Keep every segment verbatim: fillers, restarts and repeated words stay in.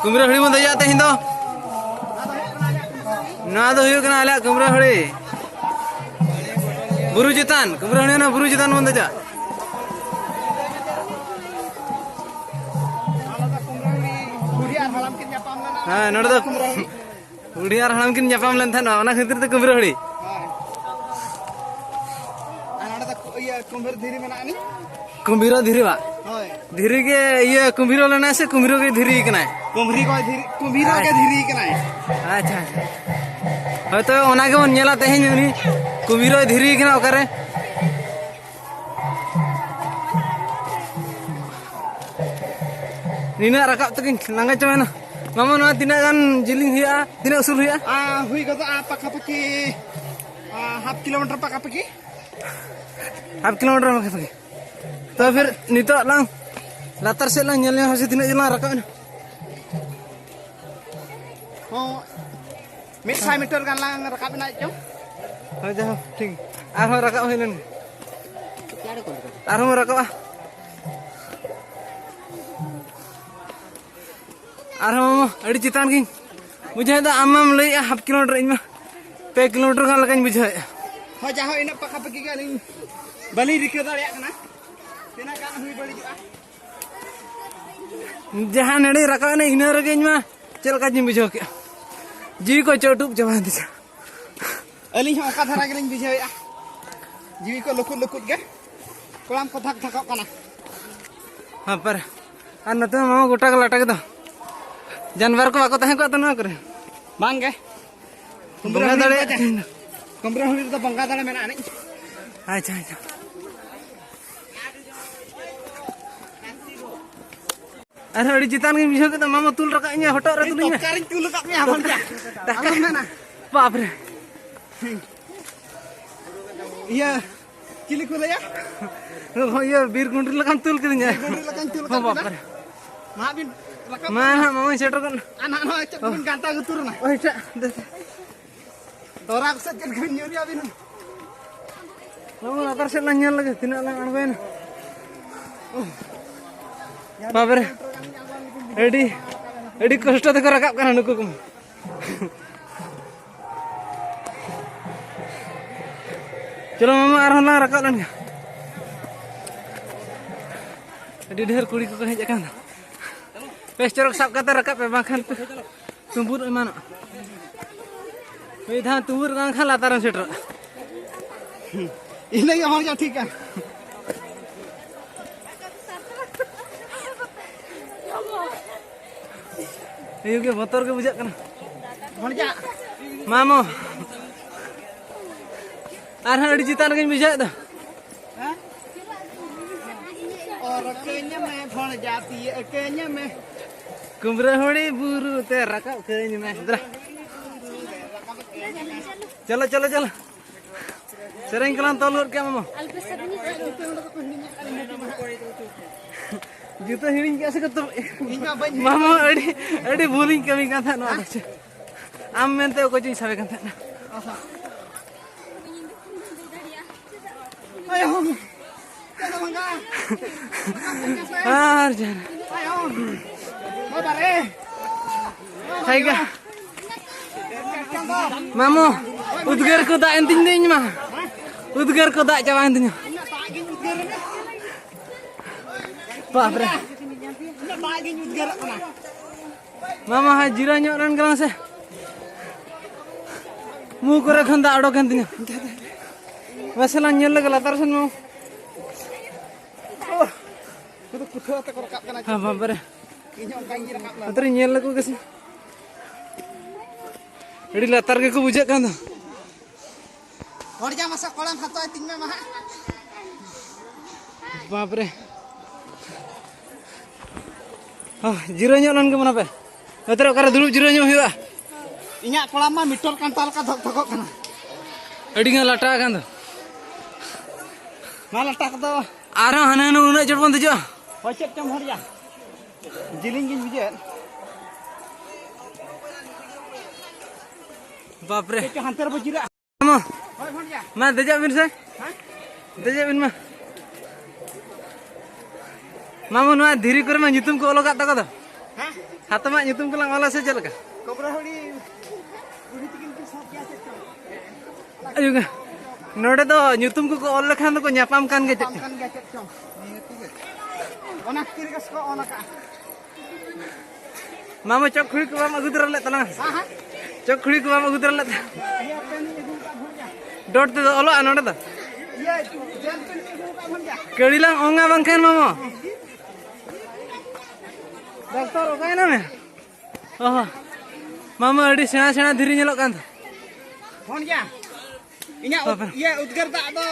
ᱠᱩᱢᱵᱽᱨᱟᱹ ᱦᱟᱹᱲᱤ ᱵᱚᱱ ᱫᱮᱡᱚᱜᱼᱟ ᱛᱮᱦᱮᱧ ᱫᱚ᱾ ᱱᱚᱣᱟ ᱫᱚ ᱦᱩᱭᱩᱜ ᱠᱟᱱᱟ ᱟᱞᱮᱭᱟᱜ ᱠᱩᱢᱵᱽᱨᱟᱹ ᱦᱟᱹᱲᱤ᱾ ᱵᱩᱨᱩ ᱪᱮᱛᱟᱱ, ᱠᱩᱢᱵᱽᱨᱟᱹ ᱦᱟᱹᱲᱤ ᱚᱱᱟ ᱵᱩᱨᱩ ᱪᱮᱛᱟᱱ ᱵᱚᱱ ᱫᱮᱡᱚᱜᱼᱟ᱾ ᱦᱮᱸ, ᱱᱚᱰᱮ ᱫᱚ ᱵᱩᱰᱷᱤ ᱟᱨ ᱦᱟᱲᱟᱢ ᱠᱤᱱ ᱧᱟᱯᱟᱢ ᱞᱮᱱ ᱛᱟᱦᱮᱱᱟ, ᱚᱱᱟ ᱠᱷᱟᱹᱛᱤᱨ ᱛᱮ ᱠᱩᱢᱵᱽᱨᱟᱹ ᱦᱟᱹᱲᱤ᱾ ᱦᱳᱭ᱾ ᱟᱨ ᱱᱚᱰᱮ ᱫᱚ ᱠᱩ-, ᱤᱭᱟᱹ, ᱠᱩᱢᱵᱷᱤᱨ ᱫᱷᱤᱨᱤ ᱢᱮᱱᱟᱜ ᱟᱹᱱᱤᱡ᱾ ᱠᱩᱢᱵᱷᱤᱨ ᱫᱷᱤᱨᱤ ᱵᱟ? ᱦᱳᱭ᱾ ᱫᱷᱤᱨᱤ ᱜᱮ, ᱤᱭᱟᱹ, ᱠᱩᱢᱵᱷᱤᱨ ᱞᱮᱱᱟᱭ ᱥᱮ ᱠᱩᱢᱵᱷᱤᱨ ᱜᱮ ᱫᱷᱤᱨᱤ ᱠᱟᱱᱟᱭ? ᱠᱩᱢᱵᱷᱤᱨ ᱜᱮ ᱫᱷᱤᱨᱤ, ᱠᱩᱢᱵᱷᱤᱨ ᱜᱮ ᱟᱪᱪᱷᱟ᱾ ᱫᱷᱤᱨᱤ ᱠᱟᱱᱟᱭ᱾ ᱟᱪᱪᱷᱟ, ᱟᱪᱪᱷᱟ᱾ ᱦᱳᱭ, ᱛᱚᱵᱮ ᱚᱱᱟ ᱜᱮᱵᱚᱱ ᱧᱮᱞᱟ ᱛᱮᱦᱮᱧ, ᱩᱱᱤ ᱠᱩᱢᱵᱷᱤᱨ ᱫᱷᱤᱨᱤ ᱠᱟᱱᱟ ᱚᱠᱟᱨᱮ? ᱱᱤᱱᱟᱹᱜ ᱨᱟᱠᱟᱵ ᱛᱮᱜᱮᱧ ᱞᱟᱸᱜᱟ ᱪᱟᱵᱟᱭᱮᱱᱟ᱾ ᱢᱟᱢᱟ, ᱱᱚᱣᱟ ᱛᱤᱱᱟᱹᱜ ᱜᱟᱱ ᱡᱤᱞᱤᱧ ᱦᱩᱭᱩᱜᱼᱟ? ᱛᱤᱱᱟᱹᱜ ᱩᱥᱩᱞ ᱦᱩᱭᱩᱜᱼᱟ? ᱟ, ᱦᱩᱭ ᱜᱚᱫᱚᱜᱼᱟ ᱯᱟᱠᱟᱯᱟᱠᱤ, ᱟ, half kilometer ᱯᱟᱠᱟᱯᱟᱠᱤ᱾ Half kilometer ᱯᱟᱠᱟᱯᱟᱠᱤ᱾ ᱛᱚ ᱯᱷᱤᱨ ᱱᱤᱛᱚᱜ ᱞᱟᱝ ᱞᱟᱛᱟᱨ ᱥᱮᱫ ᱞᱟᱝ ᱧᱮᱞ ᱧᱟᱢᱟ ᱥᱮ ᱛᱤᱱᱟᱹᱜ ᱡᱤᱞ ᱞᱟᱝ ᱨᱟᱠᱟᱵ ᱮᱱᱟ᱾ ᱦᱚᱸ, ᱢᱤᱫ ᱥᱟᱭ meter ᱜᱟᱱ ᱞᱟᱝ ᱨᱟᱠᱟᱵ ᱮᱱᱟ ᱪᱚᱝ᱾ ᱦᱳᱭ, ᱡᱟᱭᱦᱳᱠ, ᱴᱷᱤᱠ᱾ ᱟᱨᱦᱚᱸ ᱨᱟᱠᱟᱵ ᱦᱩᱭ ᱞᱮᱱ ᱜᱮ᱾ ᱟᱨᱦᱚᱸ ᱵᱚᱱ ᱨᱟᱠᱟᱵᱼᱟ᱾ ᱟᱨᱦᱚᱸ ᱟᱹᱰᱤ ᱪᱮᱛᱟᱱ ᱜᱤᱧ ᱵᱩᱡᱷᱟᱹᱣᱮᱫᱟ᱾ ᱟᱢ ᱢᱟᱢ ᱞᱟᱹᱭᱮᱫᱼᱟ half kilometer, ᱤᱧ ᱢᱟ ᱯᱮ kilometer ᱜᱟᱱ ᱞᱮᱠᱟᱧ ᱵᱩᱡᱷᱟᱹᱣᱮᱫᱼᱟ᱾ ᱦᱳᱭ, ᱡᱟᱭᱦᱳᱠ, ᱤᱱᱟᱹᱜ ᱯᱟᱠᱟᱯᱟᱠᱤ ᱜᱮ ᱟᱹᱞᱤᱧ ᱵᱟᱹᱞᱤᱧ ᱨᱤᱠᱟᱹ ᱫᱟᱲᱮᱭᱟᱜ ᱠᱟᱱᱟ ᱛᱤᱱᱟᱹᱜ ᱜᱟᱱ ᱦᱩᱭ ᱵᱟᱹᱲᱤᱡᱚᱜᱼᱟ᱾ ᱡᱟᱦᱟᱸ ᱱᱟᱹᱲᱤ ᱨᱟᱠᱟᱵ ᱮᱱᱟ, ᱤᱱᱟᱹ ᱨᱮᱜᱮ ᱤᱧ ᱢᱟ ᱪᱮᱫ ᱞᱮᱠᱟ ᱪᱚᱧ ᱵᱩᱡᱷᱟᱹᱣ ᱠᱮᱫᱼᱟ, ᱡᱤᱣᱤ ᱠᱚ ᱪᱚᱴᱩᱵ ᱪᱟᱵᱟᱭᱮᱱ ᱛᱤᱧᱟ᱾ ᱟᱹᱞᱤᱧ ᱦᱚᱸ ᱚᱱᱠᱟ ᱫᱷᱟᱨᱟ ᱜᱮᱞᱤᱧ ᱵᱩᱡᱷᱟᱹᱣᱮᱫᱼᱟ, ᱡᱤᱣᱤ ᱠᱚ ᱞᱩᱠᱩᱫ ᱞᱩᱠᱩᱫ ᱜᱮ, ᱠᱚᱲᱟᱢ ᱠᱚ ᱫᱷᱟᱠ ᱫᱷᱟᱠᱚᱜ ᱠᱟᱱᱟ᱾ ᱦᱮᱸ, ᱯᱟᱨ-, ᱟᱨ ᱱᱚᱛᱮ ᱢᱟ ᱜᱚᱴᱟ ᱜᱮ ᱞᱟᱴᱟ ᱠᱮᱫᱟ, ᱡᱟᱱᱣᱟᱨ ᱠᱚ ᱵᱟᱠᱚ ᱛᱟᱦᱮᱸ ᱠᱚᱜᱼᱟ ᱛᱚ ᱱᱚᱣᱟ ᱠᱚᱨᱮ᱾ ᱵᱟᱝ ᱜᱮ᱾ ᱵᱚᱸᱜᱟ ᱫᱟᱲᱮᱭᱟᱜ ᱠᱟᱱᱟ᱾ ᱠᱩᱢᱵᱽᱨᱟᱹ ᱦᱩᱲᱤ ᱨᱮᱫᱚ ᱵᱚᱸᱜᱟ ᱫᱟᱲᱮ ᱢᱮᱱᱟᱜ ᱟᱹᱱᱤᱡ᱾ ᱟᱪᱪᱷᱟ, ᱟᱪᱪᱷᱟ᱾ ᱟᱨᱦᱚᱸ ᱟᱹᱰᱤ ᱪᱮᱛᱟᱱ ᱜᱤᱧ ᱵᱩᱡᱷᱟᱹᱣ ᱠᱮᱫᱟ, ᱢᱟᱢᱟ ᱛᱩᱞ ᱨᱟᱠᱟᱵ ᱤᱧᱟᱹ, ᱦᱚᱴᱚᱜ ᱨᱮ ᱤᱧ ᱛᱩᱞᱤᱧ ᱢᱮ᱾ ᱛᱚᱯᱠᱟᱨᱤᱧ ᱛᱩᱞ ᱟᱠᱟᱫ ᱢᱮᱭᱟ, ᱟᱞᱚᱢ ᱢᱮᱱᱟ᱾ ᱟᱞᱚᱢ ᱢᱮᱱᱟ᱾ ᱵᱟᱯ ᱨᱮ᱾ ᱤᱭᱟᱹ, ᱪᱤᱞᱤ ᱠᱚ ᱞᱟᱹᱭᱟ? ᱤᱭᱟᱹ, ᱵᱤᱨ ᱜᱩᱸᱰᱨᱤ ᱞᱮᱠᱟᱢ ᱛᱩᱞ ᱠᱤᱫᱤᱧᱟ᱾ ᱵᱤᱨ ᱜᱩᱸᱰᱨᱤ ᱞᱮᱠᱟᱧ ᱛᱩᱞ ᱟᱠᱟᱫ ᱵᱤᱱᱟ᱾ ᱵᱟᱯ ᱨᱮ᱾ ᱢᱟ ᱵᱤᱱ ᱨᱟᱠᱟᱵ ᱢᱟ ᱠᱟᱱᱟ᱾ ᱱᱟᱦᱟᱜ ᱢᱟᱢᱟᱧ ᱥᱮᱴᱮᱨ ᱠᱟᱱᱟ᱾ ᱟᱨ ᱱᱟᱦᱟᱜ ᱱᱚᱜᱼᱚᱭ ᱪᱮᱫ ᱵᱤᱱ ᱜᱟᱱᱴᱟ ᱜᱩᱛᱩᱨ ᱮᱱᱟ? ᱳᱭ, ᱪᱮᱫ? ᱫᱮ, ᱫᱮ᱾ ᱛᱚᱨᱟ ᱠᱚ ᱥᱮ ᱪᱮᱫ ᱞᱮᱠᱟ ᱵᱤᱱ ᱧᱩᱨᱩᱭᱟ ᱟᱹᱵᱤᱱ ᱦᱚᱸ? ᱱᱚᱜᱼᱚᱭ ᱞᱟᱛᱟᱨ ᱥᱮᱫ ᱞᱟᱝ ᱧᱮᱞ ᱞᱮᱜᱮ, ᱛᱤᱱᱟᱹᱜ ᱞᱟᱝ ᱟᱬᱜᱚᱭᱮᱱᱟ᱾ ᱵᱟᱯ ᱨᱮ, ᱟᱹᱰᱤ ᱟᱹᱰᱤ ᱠᱚᱥᱴᱚ ᱛᱮᱠᱚ ᱨᱟᱠᱟᱵ ᱠᱟᱱᱟ ᱱᱩᱠᱩ ᱠᱚ᱾ ᱪᱚᱞᱚ ᱢᱟᱢᱟ, ᱟᱨᱦᱚᱸ ᱞᱟᱝ ᱨᱟᱠᱟᱵ ᱞᱮᱱ ᱜᱮ᱾ ᱟᱹᱰᱤ ᱰᱷᱮᱨ ᱠᱩᱲᱤ ᱠᱚᱠᱚ ᱦᱮᱡ ᱟᱠᱟᱱ ᱫᱚ᱾ ᱵᱮᱥ ᱪᱚᱨᱚᱠ ᱥᱟᱵ ᱠᱟᱛᱮ ᱨᱟᱠᱟᱵ ᱯᱮ, ᱵᱟᱝᱠᱷᱟᱱ ᱯᱮ ᱛᱩᱢᱵᱩᱨ ᱮᱢᱟᱱᱚᱜᱼᱟ᱾ ᱢᱤᱫ ᱫᱷᱟᱣ ᱛᱩᱢᱵᱩᱨ ᱵᱟᱝᱠᱷᱟᱱ ᱞᱟᱛᱟᱨᱮᱢ ᱥᱮᱴᱮᱨᱚᱜᱼᱟ᱾ ᱤᱱᱟᱹᱜᱮ ᱦᱚᱲ ᱡᱟ ᱴᱷᱤᱠᱟ᱾ ᱟᱭᱩ ᱜᱮ ᱵᱚᱛᱚᱨ ᱜᱮ ᱵᱩᱡᱷᱟᱹᱜ ᱠᱟᱱᱟ᱾ ᱦᱚᱲ ᱡᱟ᱾ ᱢᱟᱢᱚ, ᱟᱨᱦᱚᱸ ᱟᱹᱰᱤ ᱪᱮᱛᱟᱱ ᱨᱮᱜᱮᱧ ᱵᱩᱡᱷᱟᱹᱣᱮᱫ ᱫᱚ᱾ ᱚᱨ ᱠᱟᱹᱧ ᱢᱮ ᱵᱷᱚᱲᱡᱟ, ᱛᱤᱭᱟᱹᱜ ᱠᱟᱹᱧ ᱢᱮ᱾ ᱠᱩᱢᱵᱽᱨᱟᱹ ᱦᱩᱲᱤ ᱵᱩᱨᱩ ᱛᱮ ᱨᱟᱠᱟᱵ ᱠᱟᱹᱧ ᱢᱮ᱾ ᱫᱮᱞᱟ᱾ ᱪᱚᱞᱚ, ᱪᱚᱞᱚ, ᱪᱚᱞᱚ᱾ ᱥᱮᱨᱮᱧ ᱠᱚᱞᱟᱝ ᱛᱚᱞ ᱜᱚᱫ ᱠᱮᱜᱼᱟ, ᱢᱟᱢᱚ᱾ ᱡᱩᱛᱟᱹ ᱦᱤᱲᱤᱧ ᱠᱮᱜᱼᱟ ᱥᱮ ᱠᱚ ᱛᱚᱞ? ᱤᱧ ᱢᱟ ᱵᱟᱹᱧ ᱢᱟᱢᱚ, ᱟᱹᱰᱤ, ᱟᱹᱰᱤ ᱵᱷᱩᱞᱤᱧ ᱠᱟᱹᱢᱤ ᱠᱟᱱ ᱛᱟᱦᱮᱸᱫ ᱱᱚᱣᱟ ᱫᱚ᱾ ᱟᱢ ᱢᱮᱱᱛᱮ ᱚᱠᱚᱭ ᱪᱚᱧ ᱥᱟᱵᱮ ᱠᱟᱱ ᱛᱟᱦᱮᱸᱫ᱾ ᱟᱭᱳ, ᱪᱮᱫ ᱦᱚᱸ ᱵᱟᱝᱟ᱾ ᱟᱨ ᱡᱟᱦᱟᱱᱟᱜ᱾ ᱟᱭᱳ, ᱵᱟᱵᱟ ᱨᱮ᱾ ᱥᱟᱭᱜᱟ᱾ ᱢᱟᱢᱚ, ᱩᱫᱽᱜᱟᱹᱨ ᱠᱚ ᱫᱟᱜ ᱮᱱ ᱛᱤᱧ ᱫᱚ ᱤᱧ ᱢᱟ᱾ ᱩᱫᱽᱜᱟᱹᱨ ᱠᱚ ᱫᱟᱜ ᱪᱟᱵᱟᱭᱮᱱ ᱛᱤᱧᱟ᱾ ᱤᱧᱟᱹᱜ ᱫᱟᱜ ᱜᱤᱧ ᱩᱫᱽᱜᱟᱹᱨ ᱠᱟᱱᱟ᱾ ᱵᱟᱯ ᱨᱮ᱾ ᱤᱧᱟᱹᱜ ᱫᱟᱜ ᱜᱤᱧ ᱩᱫᱽᱜᱟᱹᱨᱚᱜ ᱠᱟᱱᱟ᱾ ᱢᱟᱢᱟ, ᱦᱟᱸ, ᱡᱤᱨᱟᱹᱣ ᱧᱚᱜ ᱞᱮᱱ ᱜᱮᱞᱟᱝ ᱥᱮ᱾ ᱢᱩ ᱠᱚᱨᱮ ᱠᱷᱚᱱ ᱫᱟᱜ ᱚᱰᱚᱠ ᱮᱱ ᱛᱤᱧᱟ᱾ ᱢᱟᱥᱮ ᱞᱟᱝ ᱧᱮᱞ ᱞᱮᱜᱮ ᱞᱟᱛᱟᱨ ᱥᱮᱱ, ᱢᱟᱢᱟ᱾ ᱩᱱᱠᱩ ᱫᱚ ᱠᱩᱴᱷᱟᱹ ᱟᱛᱮ ᱠᱚ ᱨᱟᱠᱟᱵ ᱠᱟᱱᱟ᱾ ᱦᱮᱸ, ᱵᱟᱵᱟᱨᱮ᱾ ᱤᱧ ᱦᱚᱸ ᱚᱱᱠᱟᱧ ᱨᱟᱠᱟᱵ ᱞᱮᱱᱟ᱾ ᱱᱚᱛᱮ ᱨᱤᱧ ᱧᱮᱞ ᱞᱮᱠᱚ ᱜᱮᱥᱮ᱾ ᱟᱹᱰᱤ ᱞᱟᱛᱟᱨ ᱜᱮᱠᱚ ᱵᱩᱡᱷᱟᱹᱜ ᱠᱟᱱ ᱫᱚ᱾ ᱦᱚᱲ ᱡᱟ ᱢᱟᱥᱮ ᱠᱚᱲᱟᱢ ᱦᱟᱛᱟᱣ ᱛᱤᱧ ᱢᱮ ᱢᱟ ᱦᱟᱸᱜ᱾ ᱵᱟᱯ ᱨᱮ᱾ ᱦᱚ, ᱡᱤᱨᱟᱹᱣ ᱧᱚᱜ ᱞᱮᱱ ᱜᱮ ᱢᱚᱱᱮ ᱯᱮ᱾ ᱱᱚᱛᱮ ᱨᱮ ᱚᱠᱟᱨᱮ ᱫᱩᱲᱩᱵ ᱡᱤᱨᱟᱹᱣ ᱧᱚᱜ ᱦᱩᱭᱩᱜᱼᱟ᱾ ᱤᱧᱟᱹᱜ ᱠᱚᱲᱟᱢ ᱢᱟ ᱢᱤᱴᱚᱨ ᱠᱟᱱᱴᱟ ᱞᱮᱠᱟ ᱫᱷᱚᱠ ᱫᱷᱚᱠᱚᱜ ᱠᱟᱱᱟ᱾ ᱟᱹᱰᱤ ᱜᱟᱱ ᱞᱟᱴᱟ ᱟᱠᱟᱱ ᱫᱚ᱾ ᱱᱚᱣᱟ ᱞᱟᱴᱟ ᱠᱚᱫᱚ ᱟᱨᱦᱚᱸ ᱦᱟᱱᱮ ᱦᱟᱱᱮ ᱩᱱᱟᱹᱜ ᱪᱚᱴ ᱵᱚᱱ ᱫᱮᱡᱚᱜᱼᱟ᱾ ᱦᱳᱭ, ᱪᱮᱫ ᱪᱚᱝ ᱦᱚᱲ ᱭᱟ? ᱡᱤᱞᱤᱧ ᱜᱤᱧ ᱵᱩᱡᱷᱟᱹᱣᱮᱫ᱾ ᱵᱟᱯ ᱨᱮ᱾ ᱪᱮᱫ ᱪᱚ ᱦᱟᱱᱛᱮ ᱨᱮᱵᱚ ᱡᱤᱨᱟᱹᱜᱼᱟ᱾ ᱢᱟ, ᱦᱳᱭ, ᱵᱷᱚᱱᱡᱟ᱾ ᱢᱟ, ᱫᱮᱡᱚᱜ ᱵᱤᱱ ᱥᱮ᱾ ᱦᱮᱸ? ᱫᱮᱡᱚᱜ ᱵᱤᱱ ᱢᱟ᱾ ᱢᱟᱢᱚ, ᱱᱚᱣᱟ ᱫᱷᱤᱨᱤ ᱠᱚᱨᱮ ᱢᱟ ᱧᱩᱛᱩᱢ ᱠᱚ ᱚᱞ ᱟᱠᱟᱫ ᱛᱟᱠᱚ ᱫᱚ᱾ ᱦᱮᱸ? ᱟᱛᱟᱢᱟᱜ ᱧᱩᱛᱩᱢ ᱠᱚᱞᱟᱝ ᱚᱞᱟ ᱥᱮ ᱪᱮᱫ ᱞᱮᱠᱟ? ᱠᱚᱵᱨᱟᱦᱩᱲᱤ ᱵᱩᱲᱦᱤ ᱛᱤᱠᱤᱱ ᱠᱤᱱ ᱥᱟᱵ ᱜᱮᱭᱟ ᱪᱮᱫ ᱪᱚᱝ? ᱟᱭᱳ ᱜᱮ, ᱱᱚᱰᱮ ᱫᱚ ᱧᱩᱛᱩᱢ ᱠᱚᱠᱚ ᱚᱞ ᱞᱮᱠᱷᱟᱱ ᱫᱚᱠᱚ ᱧᱟᱯᱟᱢ ᱠᱟᱱ ᱜᱮᱭᱟ ᱪᱮᱫ ᱧᱟᱯᱟᱢ ᱪᱚᱝ? ᱠᱟᱱ ᱜᱮᱭᱟ ᱪᱮᱫ ᱪᱚᱝ? ᱚᱱᱟ ᱠᱷᱟᱹᱛᱤᱨ ᱜᱮ ᱥᱮᱠᱚ ᱚᱞ ᱟᱠᱟᱜᱼᱟ᱾ ᱢᱟᱢᱟ, ᱪᱚᱠ ᱠᱷᱩᱲᱤ ᱠᱚ ᱵᱟᱢ ᱟᱹᱜᱩ ᱫᱟᱨᱟ ᱞᱮᱫ ᱛᱟᱞᱟᱝᱟ? ᱦᱮᱸ, ᱦᱮᱸ᱾ ᱪᱚᱠ ᱠᱷᱩᱲᱤ ᱠᱚ ᱵᱟᱢ ᱟᱹᱜᱩ ᱫᱟᱨᱟ ᱞᱮᱫ ᱛᱟᱞᱟᱝᱟ? ᱤᱭᱟᱹ ᱯᱮᱱ ᱤᱧ ᱟᱹᱜᱩ ᱟᱠᱟᱫ ᱵᱷᱩᱞ ᱜᱮ᱾ ᱰᱚᱴ ᱛᱮᱫᱚ ᱚᱞᱚᱜᱼᱟ ᱱᱚᱰᱮ ᱫᱚ? ᱤᱭᱟᱹ ᱡᱮᱞ ᱯᱮᱱ ᱤᱧ ᱟᱹᱜᱩ ᱟᱠᱟᱫ ᱵᱷᱩᱞ ᱜᱮ᱾ ᱠᱟᱹᱲᱤ ᱞᱟᱝ ᱚᱝᱟ ᱵᱟᱝᱠᱷᱟᱱ ᱢᱟᱢᱟ᱾ ᱰᱟᱠᱛᱟᱨ ᱚᱠᱟᱭᱮᱱᱟ ᱢᱮ? ᱚᱦᱚ, ᱢᱟᱢᱟ ᱟᱹᱰᱤ ᱥᱮᱬᱟ ᱥᱮᱬᱟ ᱫᱷᱤᱨᱤ ᱧᱮᱞᱚᱜ ᱠᱟᱱ ᱫᱚ᱾ ᱯᱷᱳᱱ ᱜᱮᱭᱟ᱾ ᱤᱧᱟᱹᱜ ᱩᱫ-, ᱵᱟᱯᱨᱮ᱾ ᱤᱭᱟᱹ ᱩᱫᱽᱜᱟᱹᱨ ᱫᱟᱜ ᱫᱚ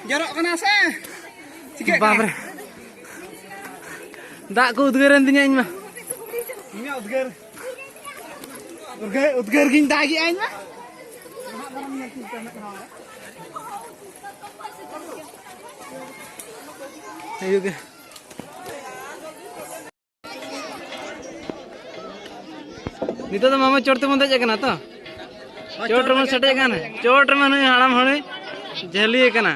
ᱡᱚᱨᱚᱜ ᱠᱟᱱᱟ ᱥᱮ ᱪᱤᱠᱟᱹᱜ ᱠᱟᱱᱟ? ᱵᱟᱯᱨᱮ᱾ ᱫᱟᱜ ᱠᱚ ᱩᱫᱽᱜᱟᱹᱨᱮᱱ ᱛᱤᱧᱟ ᱤᱧ ᱢᱟ᱾ ᱤᱧᱟᱹᱜ ᱩᱫᱽᱜᱟᱹᱨ, ᱩᱫᱽᱜᱟᱹᱨ, ᱩᱫᱽᱜᱟᱹᱨ ᱜᱤᱧ ᱫᱟᱜᱮᱜᱼᱟ ᱤᱧ ᱢᱟ᱾ ᱦᱩᱭᱩᱜ ᱜᱮ᱾ ᱱᱤᱛᱚᱜ ᱫᱚ ᱢᱟᱢᱟ ᱪᱚᱴ ᱛᱮᱵᱚᱱ ᱫᱮᱡ ᱟᱠᱟᱱᱟ ᱛᱚ? ᱦᱳᱭ, ᱪᱚᱴ ᱪᱚᱴ ᱨᱮᱵᱚᱱ ᱨᱮᱜᱮ ᱥᱮᱴᱮᱡ ᱟᱠᱟᱱᱟ᱾ ᱪᱚᱴ ᱨᱮᱢᱟ ᱱᱩᱭ ᱦᱟᱲᱟᱢ ᱦᱚᱲ ᱡᱷᱟᱹᱞᱤ ᱟᱠᱟᱱᱟ᱾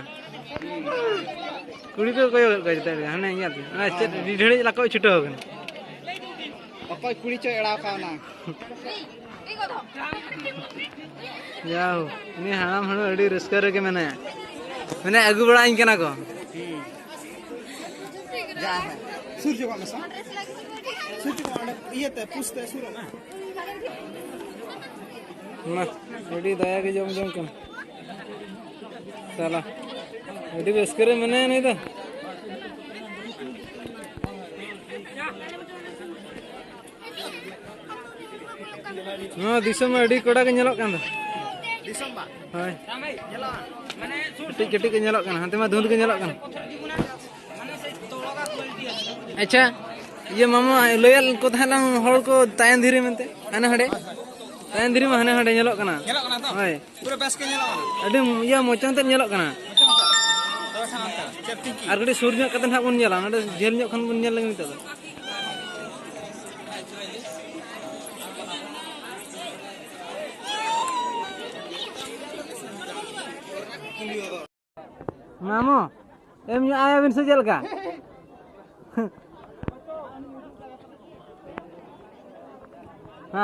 ᱠᱩᱲᱤ ᱠᱚ ᱠᱚᱭᱚᱜ ᱠᱚᱣᱟ ᱪᱮᱛᱟᱱ ᱨᱮ, ᱦᱟᱱᱮ ᱤᱧᱟᱹᱜ ᱛᱮ᱾ ᱚᱱᱟ ᱪᱮᱫ ᱰᱷᱤᱰᱷᱟᱹᱲᱤᱡ ᱞᱟᱠᱚ ᱪᱷᱩᱴᱟᱹᱣ ᱟᱠᱟᱱᱟ᱾ ᱚᱠᱚᱭ ᱠᱩᱲᱤ ᱪᱚᱭ ᱮᱲᱟᱣ ᱠᱟᱣᱱᱟ? ᱡᱟᱣ, ᱩᱱᱤ ᱦᱟᱲᱟᱢ ᱦᱚᱲ ᱟᱹᱰᱤ ᱨᱟᱹᱥᱠᱟᱹ ᱨᱮᱜᱮ ᱢᱮᱱᱟᱭᱟ᱾ ᱢᱟᱱᱮ, ᱟᱹᱜᱩ ᱵᱟᱲᱟᱧ ᱠᱟᱱᱟ ᱠᱚ᱾ ᱦᱩᱸ᱾ ᱡᱟ ᱦᱮᱸ᱾ ᱥᱩᱨ ᱪᱚ ᱠᱚᱜ ᱢᱮᱥᱮ᱾ ᱥᱩᱨ ᱪᱚ ᱠᱚᱜ ᱢᱮ, ᱚᱸᱰᱮ ᱤᱭᱟᱹᱛᱮ, ᱯᱩᱥ ᱛᱮ ᱥᱩᱨᱚᱜ ᱢᱮ᱾ ᱢᱟ, ᱟᱹᱰᱤ ᱫᱟᱭᱟ ᱜᱮ ᱡᱚᱢ ᱡᱚᱝ ᱠᱟᱱᱟ᱾ ᱥᱟᱞᱟ, ᱟᱹᱰᱤ ᱨᱟᱹᱥᱠᱟᱹ ᱨᱮ ᱢᱮᱱᱟᱭᱟ ᱱᱩᱭ ᱫᱚ᱾ ᱱᱚᱣᱟ ᱫᱤᱥᱚᱢ ᱢᱟ ᱟᱹᱰᱤ ᱠᱚᱲᱟ ᱜᱮ ᱧᱮᱞᱚᱜ ᱠᱟᱱ ᱫᱚ᱾ ᱫᱤᱥᱚᱢ ᱵᱟ? ᱦᱳᱭ᱾ ᱧᱮᱞᱚᱜᱼᱟ᱾ ᱠᱟᱹᱴᱤᱡ ᱠᱟᱹᱴᱤᱡ ᱜᱮ ᱧᱮᱞᱚᱜ ᱠᱟᱱᱟ, ᱦᱟᱱᱛᱮ ᱢᱟ ᱫᱷᱩᱸᱫ ᱜᱮ ᱧᱮᱞᱚᱜ ᱠᱟᱱᱟ᱾ ᱟᱪᱪᱷᱟ, ᱤᱭᱟᱹ ᱢᱟᱢᱟ, ᱞᱟᱹᱭᱟᱫ ᱠᱚ ᱛᱟᱦᱮᱸᱫ ᱞᱟᱝ ᱦᱚᱲ ᱠᱚ ᱛᱟᱭᱚᱢ ᱫᱷᱤᱨᱤ ᱢᱮᱱᱛᱮ, ᱦᱟᱱᱮ ᱦᱟᱸᱰᱮ᱾ ᱛᱟᱭᱚᱢ ᱫᱷᱤᱨᱤ ᱢᱟ ᱦᱟᱱᱮ ᱦᱟᱸᱰᱮ ᱧᱮᱞᱚᱜ ᱠᱟᱱᱟ᱾ ᱧᱮᱞᱚᱜ ᱠᱟᱱᱟ ᱛᱚ? ᱦᱳᱭ᱾ ᱯᱩᱨᱟᱹ ᱵᱮᱥ ᱜᱮ ᱧᱮᱞᱚᱜ ᱠᱟᱱᱟ᱾ ᱟᱹᱰᱤ ᱤᱭᱟᱹ ᱢᱚᱪᱟ ᱛᱮᱫ ᱧᱮᱞᱚᱜ ᱠᱟᱱᱟ᱾ ᱢᱚᱪᱟ ᱢᱚᱪᱟ᱾ ᱛᱚᱵᱮ ᱠᱷᱟᱱ ᱚᱱᱠᱟ᱾ ᱪᱮᱫ ᱴᱷᱤᱠ ᱜᱮ? ᱟᱨ ᱠᱟᱹᱴᱤᱡ ᱥᱩᱨ ᱧᱚᱜ ᱠᱟᱛᱮ ᱱᱟᱦᱟᱜ ᱵᱚᱱ ᱧᱮᱞᱟ, ᱱᱚᱰᱮ ᱡᱷᱟᱹᱞ ᱧᱚᱜ ᱠᱷᱚᱱ ᱵᱚᱱ ᱧᱮᱞ ᱞᱮᱜᱮ ᱱᱤᱛᱚᱜ ᱫᱚ᱾ ᱢᱟᱢᱚ, ᱮᱢ ᱧᱚᱜ ᱟᱭᱟᱵᱤᱱ ᱥᱮ ᱪᱮᱫ ᱞᱮᱠᱟ?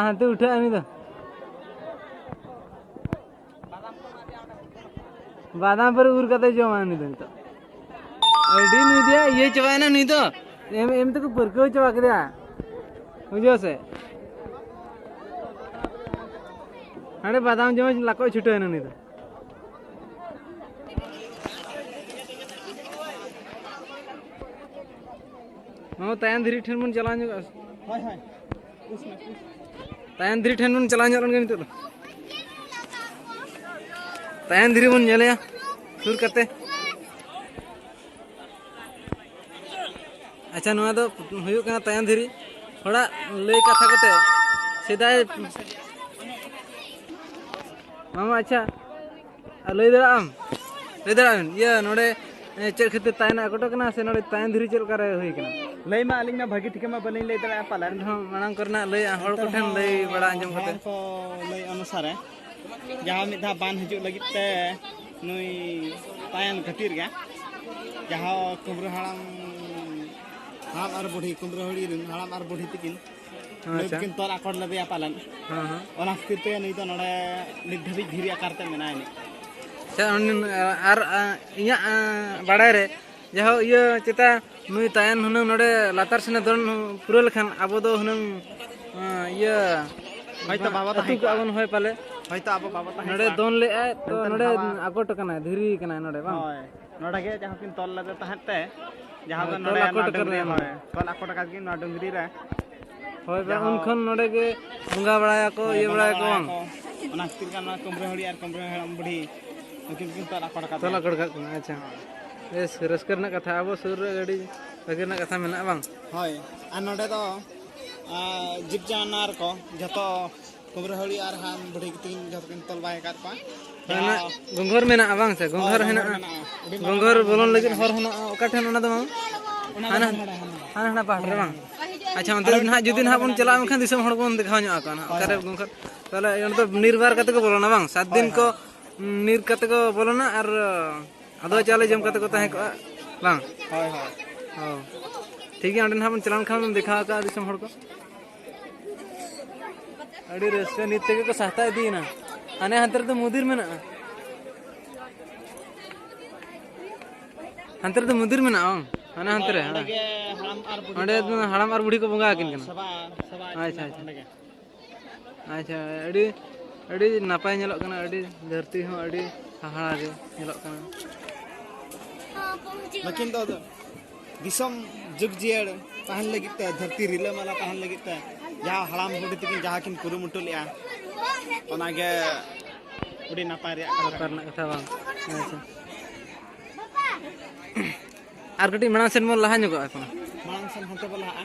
ᱦᱟᱱᱛᱮ ᱩᱴᱷᱟᱹᱜᱼᱟ ᱩᱱᱤ ᱫᱚ᱾ ᱵᱟᱫᱟᱢ ᱯᱟᱹᱨᱩ ᱩᱨ ᱠᱟᱛᱮ ᱡᱚᱢᱟ ᱩᱱᱤ ᱫᱚ ᱱᱤᱛᱚᱜ᱾ ᱟᱹᱰᱤ ᱱᱩᱭ ᱫᱚᱭᱟ ᱤᱭᱟᱹ ᱪᱟᱵᱟᱭᱮᱱᱟ ᱱᱩᱭ ᱫᱚ᱾ ᱮᱢ, ᱮᱢ ᱛᱮᱠᱚ ᱯᱟᱹᱨᱠᱟᱹᱣ ᱪᱟᱵᱟ ᱠᱮᱫᱮᱭᱟ᱾ ᱵᱩᱡᱷᱟᱹᱣ ᱥᱮ? ᱦᱟᱸᱰᱮ ᱵᱟᱫᱟᱢ ᱡᱚᱢ ᱞᱟᱠᱚ ᱪᱷᱩᱴᱟᱹᱣ ᱮᱱᱟ ᱱᱩᱭ ᱫᱚ᱾ ᱦᱚᱸ, ᱛᱟᱭᱟᱱ ᱫᱷᱤᱨᱤ ᱴᱷᱮᱱ ᱵᱚᱱ ᱪᱟᱞᱟᱣ ᱧᱚᱜᱚᱜᱼᱟ᱾ ᱦᱳᱭ, ᱦᱳᱭ᱾ ᱛᱟᱭᱟᱱ ᱫᱷᱤᱨᱤ ᱴᱷᱮᱱ ᱵᱚᱱ ᱪᱟᱞᱟᱣ ᱧᱚᱜ ᱞᱮᱱ ᱜᱮ ᱱᱤᱛᱚᱜ ᱫᱚ᱾ ᱛᱟᱭᱟᱱ ᱫᱷᱤᱨᱤ ᱵᱚᱱ ᱧᱮᱞᱮᱭᱟ ᱥᱩᱨ ᱠᱟᱛᱮ᱾ ᱟᱪᱪᱷᱟ, ᱱᱚᱣᱟ ᱫᱚ ᱦᱩᱭᱩᱜ ᱠᱟᱱᱟ ᱛᱟᱭᱟᱱ ᱫᱷᱤᱨᱤ᱾ ᱦᱚᱲᱟᱜ ᱞᱟᱹᱭ ᱠᱟᱛᱷᱟ ᱠᱚᱛᱮ ᱥᱮᱫᱟᱭ, ᱢᱟᱢᱟ, ᱟᱪᱪᱷᱟ, ᱟᱨ ᱞᱟᱹᱭ ᱫᱟᱲᱮᱭᱟᱜ ᱟᱢ? ᱞᱟᱹᱭ ᱫᱟᱲᱮᱭᱟᱜ ᱟᱢ? ᱤᱭᱟᱹ, ᱱᱚᱰᱮ, ᱮ, ᱪᱮᱫ ᱠᱷᱟᱹᱛᱤᱨ ᱛᱟᱭᱟᱱ ᱟᱠᱚᱴ ᱠᱟᱱᱟ ᱥᱮ ᱱᱚᱰᱮ ᱛᱟᱭᱟᱱ ᱫᱷᱤᱨᱤ ᱪᱮᱫ ᱞᱮᱠᱟᱨᱮ ᱦᱩᱭ ᱠᱟᱱᱟ? ᱞᱟᱹᱭ ᱢᱟ ᱟᱹᱞᱤᱧ ᱢᱟ ᱵᱷᱟᱹᱜᱤ ᱴᱷᱤᱠ ᱢᱟ ᱵᱟᱹᱞᱤᱧ ᱞᱟᱹᱭ ᱫᱟᱲᱮᱭᱟᱜᱼᱟ ᱯᱟᱞᱮᱱ᱾ ᱮᱱᱨᱮᱦᱚᱸ ᱢᱟᱲᱟᱝ ᱠᱚᱨᱮᱱᱟᱜ ᱞᱟᱹᱭ ᱦᱚᱲ ᱮᱱᱛᱮ ᱠᱚᱴᱷᱮᱱ ᱨᱮᱦᱚᱸ ᱞᱟᱹᱭ ᱵᱟᱲᱟ ᱟᱸᱡᱚᱢ ᱠᱟᱛᱮ᱾ ᱦᱚᱲ ᱠᱚ ᱞᱟᱹᱭ ᱚᱱᱩᱥᱟᱨᱮ ᱡᱟᱦᱟᱸ ᱢᱤᱫ ᱫᱷᱟᱣ ᱵᱟᱱ ᱦᱤᱡᱩᱜ ᱞᱟᱹᱜᱤᱫ ᱛᱮ ᱱᱩᱭ ᱛᱟᱭᱟᱱ ᱜᱷᱟᱹᱴᱤ ᱨᱮᱜᱮ ᱡᱟᱦᱟᱸ ᱠᱩᱢᱵᱽᱲᱩ ᱦᱟᱲᱟᱢ, ᱦᱟᱲᱟᱢ ᱟᱨ ᱵᱩᱰᱷᱤ, ᱠᱩᱢᱵᱽᱲᱩ ᱦᱟᱹᱲᱤ ᱨᱮᱱ ᱦᱟᱲᱟᱢ ᱟᱨ ᱵᱩᱰᱷᱤ ᱛᱤᱠᱤᱱ ᱱᱩᱭ ᱟᱪᱪᱷᱟ᱾ ᱫᱚᱠᱤᱱ ᱛᱚᱞ ᱟᱠᱚᱴ ᱞᱮᱫᱮᱭᱟ ᱯᱟᱞᱮᱱ᱾ ᱦᱮᱸ, ᱦᱮᱸ᱾ ᱚᱱᱟ ᱠᱷᱟᱹᱛᱤᱨ ᱛᱮ ᱱᱩᱭ ᱫᱚ ᱱᱚᱰᱮ ᱱᱤᱛ ᱫᱷᱟᱹᱵᱤᱡ ᱫᱷᱤᱨᱤ ᱟᱠᱟᱨ ᱛᱮ ᱢᱮᱱᱟᱭᱟ ᱱᱤᱡ᱾ ᱟᱪᱪᱷᱟ, ᱩᱱᱤ, ᱟᱨ, ᱟ, ᱤᱧᱟᱹᱜ, ᱟ, ᱵᱟᱲᱟᱭ ᱨᱮ ᱡᱟᱦᱳ, ᱤᱭᱟᱹ, ᱪᱮᱛᱟ ᱱᱩᱭ ᱛᱟᱭᱟᱱ ᱦᱩᱱᱟᱹᱝ ᱱᱚᱰᱮ ᱞᱟᱛᱟᱨ ᱥᱮᱱᱮ ᱫᱚᱱ ᱯᱩᱨᱟᱹᱣ ᱞᱮᱠᱷᱟᱱ ᱟᱵᱚ ᱫᱚ ᱦᱩᱱᱟᱹᱝ, ᱟ, ᱤᱭᱟᱹ, ᱦᱚᱭᱛᱚ ᱵᱟᱵᱚ ᱟᱹᱛᱩ ᱛᱟᱦᱮᱸ ᱠᱚᱜᱼᱟ ᱠᱚᱜᱼᱟ᱾ ᱵᱚᱱ, ᱦᱳᱭ ᱯᱟᱞᱮ᱾ ᱦᱚᱭᱛᱚ ᱟᱵᱚ ᱵᱟᱵᱚ ᱛᱟᱦᱮᱸ ᱱᱚᱰᱮ ᱠᱚᱜᱼᱟ᱾ ᱫᱚᱱ ᱞᱮᱫᱼᱟᱭ ᱛᱚ, ᱮᱱᱛᱮ ᱱᱚᱰᱮ ᱱᱟᱦᱟᱜ ᱟᱠᱚᱴ ᱠᱟᱱᱟᱭ, ᱫᱷᱤᱨᱤ ᱠᱟᱱᱟᱭ ᱱᱚᱰᱮ, ᱵᱟᱝ? ᱦᱳᱭ, ᱱᱚᱰᱮ ᱜᱮ ᱡᱟᱦᱟᱸ ᱠᱤᱱ ᱛᱚᱞ ᱞᱮᱫᱮ ᱛᱟᱦᱮᱸᱫ ᱛᱮ, ᱡᱟᱦᱟᱸ ᱦᱳᱭ, ᱫᱚ ᱛᱚᱞ ᱱᱚᱰᱮ ᱟᱠᱚᱴ ᱱᱚᱣᱟ ᱟᱠᱟᱫ ᱰᱩᱝᱨᱤ, ᱨᱮ᱾ ᱦᱳᱭ, ᱛᱚᱞ ᱟᱠᱚᱴ ᱟᱠᱟᱫ ᱠᱤᱱ ᱱᱚᱣᱟ ᱰᱩᱝᱨᱤ ᱨᱮ᱾ ᱦᱳᱭ, ᱵᱟᱝ, ᱡᱟᱦᱟᱸ ᱩᱱ ᱠᱷᱚᱱ ᱱᱚᱰᱮ ᱜᱮ ᱵᱚᱸᱜᱟ ᱵᱟᱲᱟᱭᱟᱠᱚ, ᱦᱳᱭ, ᱤᱭᱟᱹ ᱵᱚᱸᱜᱟ ᱵᱟᱲᱟᱭᱟᱠᱚ, ᱵᱟᱲᱟᱭᱟᱠᱚ᱾ ᱵᱟᱝ? ᱚᱱᱟ ᱠᱷᱟᱹᱛᱤᱨ ᱜᱮ ᱱᱚᱣᱟ ᱠᱩᱢᱵᱽᱲᱩ ᱦᱟᱹᱲᱤ ᱟᱨ ᱠᱩᱢᱵᱽᱲᱩ ᱦᱟᱲᱟᱢ ᱵᱩᱰᱷᱤ ᱱᱩᱠᱤᱱ ᱠᱤᱱ ᱛᱚᱞ ᱟᱠᱚᱴ ᱟᱠᱟᱫ ᱛᱚᱞ ᱠᱤᱱᱟ᱾ ᱟᱠᱚᱴ ᱟᱠᱟᱫ ᱠᱤᱱᱟ, ᱟᱪᱪᱷᱟ᱾ ᱦᱳᱭ᱾ ᱵᱮᱥ ᱨᱟᱹᱥᱠᱟᱹ ᱨᱮᱱᱟᱜ ᱠᱟᱛᱷᱟ, ᱟᱵᱚ ᱥᱩᱨ ᱨᱮ ᱟᱹᱰᱤ ᱵᱷᱟᱹᱜᱤ ᱨᱮᱱᱟᱜ ᱠᱟᱛᱷᱟ ᱢᱮᱱᱟᱜᱼᱟ, ᱵᱟᱝ? ᱦᱳᱭ, ᱟᱨ ᱱᱚᱰᱮ ᱫᱚ, ᱟ, ᱡᱤᱵᱽ ᱡᱟᱱᱣᱟᱨ ᱠᱚ ᱡᱷᱚᱛᱚ ᱠᱩᱢᱵᱽᱲᱩ ᱦᱟᱹᱲᱤ ᱟᱨ ᱦᱟᱲᱟᱢ ᱵᱩᱰᱷᱤ ᱛᱤᱠᱤᱱ ᱡᱷᱚᱛᱚ ᱠᱤᱱ ᱛᱚᱞ ᱵᱟᱭ ᱟᱠᱟᱫ ᱠᱚᱣᱟ᱾ ᱦᱳᱭ, ᱚᱱᱟ ᱡᱟᱦᱟᱸ ᱜᱚᱝᱜᱷᱚᱨ ᱢᱮᱱᱟᱜᱼᱟ, ᱵᱟᱝ ᱥᱮ? ᱦᱳᱭ, ᱜᱚᱝᱜᱷᱚᱨ ᱜᱚᱝᱜᱷᱚᱨ ᱦᱮᱱᱟᱜᱼᱟ᱾ ᱢᱮᱱᱟᱜᱼᱟ᱾ ᱟᱹᱰᱤ ᱢᱟᱨᱟᱝ ᱜᱚᱝᱜᱷᱚᱨ ᱢᱟᱨᱟᱝ ᱵᱚᱞᱚᱱ ᱜᱚᱝᱜᱷᱚᱨ ᱞᱟᱹᱜᱤᱫ ᱢᱮᱱᱟᱜᱼᱟ᱾ ᱦᱚᱨ ᱦᱮᱱᱟᱜᱼᱟ, ᱚᱠᱟ ᱴᱷᱮᱱ ᱚᱱᱟ ᱫᱚ, ᱢᱟᱢᱟ? ᱚᱱᱟ ᱫᱚ ᱦᱟᱱᱟ, ᱦᱟᱱᱟ, ᱦᱟᱱᱟ, ᱦᱟᱱᱟ ᱯᱟᱦᱴᱟ ᱨᱮ, ᱵᱟᱝ? ᱦᱟᱱᱟ ᱟᱪᱪᱷᱟ, ᱚᱱᱛᱮ ᱦᱟᱱᱟ ᱡᱩᱫᱤ ᱱᱟᱦᱟᱜ, ᱡᱩᱫᱤ ᱱᱟᱦᱟᱜ ᱵᱚᱱ ᱪᱟᱞᱟᱜᱼᱟ, ᱢᱮᱱᱠᱷᱟᱱ ᱫᱤᱥᱚᱢ ᱦᱚᱲ ᱠᱚᱵᱚᱱ ᱫᱮᱠᱷᱟᱣ ᱧᱚᱜ ᱟᱠᱚᱣᱟ ᱱᱟᱦᱟᱜ᱾ ᱦᱳᱭ, ᱚᱠᱟᱨᱮ ᱦᱳᱭ᱾ ᱜᱚᱝᱜᱷᱚᱨ? ᱛᱟᱦᱚᱞᱮ ᱚᱱᱟ ᱫᱚ ᱱᱤᱨᱵᱟᱨ ᱠᱟᱛᱮ ᱠᱚ ᱵᱚᱞᱚᱱᱟ, ᱵᱟᱝ? ᱥᱟᱛ ᱦᱳᱭ, ᱫᱤᱱ ᱠᱚ, ᱦᱳᱭ᱾ ᱩᱸ, ᱱᱤᱨ ᱠᱟᱛᱮ ᱠᱚ ᱵᱚᱞᱚᱱᱟ ᱟᱨ ᱟᱫᱚ ᱛᱟᱨᱯᱚᱨᱮ ᱪᱟᱣᱞᱮ ᱠᱚ ᱡᱚᱢ ᱠᱟᱛᱮ ᱠᱚ ᱵᱚᱞᱚᱱᱟ᱾ ᱛᱟᱦᱮᱸ ᱦᱳᱭ, ᱠᱚᱜᱼᱟ, ᱦᱳᱭ᱾ ᱵᱟᱝ? ᱦᱳᱭ, ᱦᱳᱭ᱾ ᱚ᱾ ᱴᱷᱤᱠ ᱜᱮᱭᱟ, ᱚᱸᱰᱮ ᱱᱟᱦᱟᱜ ᱵᱚᱱ ᱪᱟᱞᱟᱣ ᱞᱮᱱᱠᱷᱟᱱ ᱵᱚᱱ ᱫᱮᱠᱷᱟᱣ ᱟᱠᱟᱫᱼᱟ ᱫᱤᱥᱚᱢ ᱦᱚᱲ ᱠᱚ᱾ ᱟᱹᱰᱤ ᱨᱟᱹᱥᱠᱟᱹ, ᱱᱤᱛ ᱛᱮᱜᱮ ᱠᱚ ᱥᱟᱦᱛᱟ ᱤᱫᱤᱭᱮᱱᱟ᱾ ᱦᱟᱱᱮ ᱦᱟᱱᱛᱮ ᱨᱮᱫᱚ ᱢᱩᱫᱤᱨ ᱢᱮᱱᱟᱜᱼᱟ᱾ ᱦᱟᱱᱛᱮ ᱨᱮᱫᱚ ᱢᱩᱫᱤᱨ ᱢᱮᱱᱟᱜᱼᱟ, ᱵᱟᱝ? ᱦᱟᱱᱮ ᱦᱟᱱᱛᱮ ᱨᱮ, ᱦᱳᱭ, ᱚᱸᱰᱮ ᱦᱮᱸ᱾ ᱜᱮ ᱦᱟᱲᱟᱢ ᱟᱨ ᱵᱩᱰᱷᱤ ᱚᱸᱰᱮ ᱠᱚ ᱫᱚ ᱦᱟᱲᱟᱢ ᱟᱨ ᱵᱩᱰᱷᱤ ᱠᱚ ᱵᱚᱸᱜᱟ ᱟᱹᱠᱤᱱ ᱠᱟᱱᱟ᱾ ᱥᱮᱵᱟ, ᱥᱮᱵᱟ ᱟᱪᱪᱷᱟ, ᱟᱹᱠᱤᱱᱟ ᱠᱚ ᱟᱪᱪᱷᱟ᱾ ᱚᱸᱰᱮ ᱜᱮ᱾ ᱟᱪᱪᱷᱟ, ᱟᱹᱰᱤ, ᱟᱹᱰᱤ ᱱᱟᱯᱟᱭ ᱧᱮᱞᱚᱜ ᱠᱟᱱᱟ, ᱟᱹᱰᱤ ᱫᱷᱟᱹᱨᱛᱤ ᱦᱚᱸ ᱟᱹᱰᱤ ᱦᱟᱦᱟᱲᱟ ᱜᱮ ᱧᱮᱞᱚᱜ ᱠᱟᱱᱟ᱾ ᱱᱩᱠᱤᱱ ᱫᱚ ᱫᱤᱥᱚᱢ ᱡᱩᱜᱽ ᱡᱤᱭᱟᱹᱲ ᱛᱟᱦᱮᱱ ᱞᱟᱹᱜᱤᱫ ᱛᱮ, ᱫᱷᱟᱹᱨᱛᱤ ᱨᱤᱞᱟᱹᱢᱟᱞᱟ ᱛᱟᱦᱮᱱ ᱞᱟᱹᱜᱤᱫ ᱛᱮ ᱡᱟᱦᱟᱸ ᱦᱟᱲᱟᱢ ᱵᱩᱰᱷᱤ ᱛᱟᱹᱠᱤᱱ ᱡᱟᱦᱟᱸ ᱠᱤᱱ ᱠᱩᱨᱩᱢᱩᱴᱩ ᱞᱮᱫᱼᱟ, ᱚᱱᱟᱜᱮ ᱟᱹᱰᱤ ᱱᱟᱯᱟᱭ ᱨᱮᱭᱟᱜ ᱠᱟᱛᱷᱟ ᱫᱚᱨᱠᱟᱨ ᱠᱟᱱᱟ᱾ ᱨᱮᱱᱟᱜ ᱠᱟᱛᱷᱟ ᱵᱟᱝ᱾ ᱟᱪᱪᱷᱟ᱾ ᱟᱨ ᱠᱟᱹᱴᱤᱡ ᱢᱟᱲᱟᱝ ᱥᱮᱫ ᱵᱚᱱ ᱞᱟᱦᱟ ᱧᱚᱜᱚᱜᱼᱟ ᱮᱠᱷᱚᱱ᱾ ᱢᱟᱲᱟᱝ ᱥᱮᱱ ᱦᱟᱱᱛᱮ ᱵᱚ ᱞᱟᱦᱟᱜᱼᱟ᱾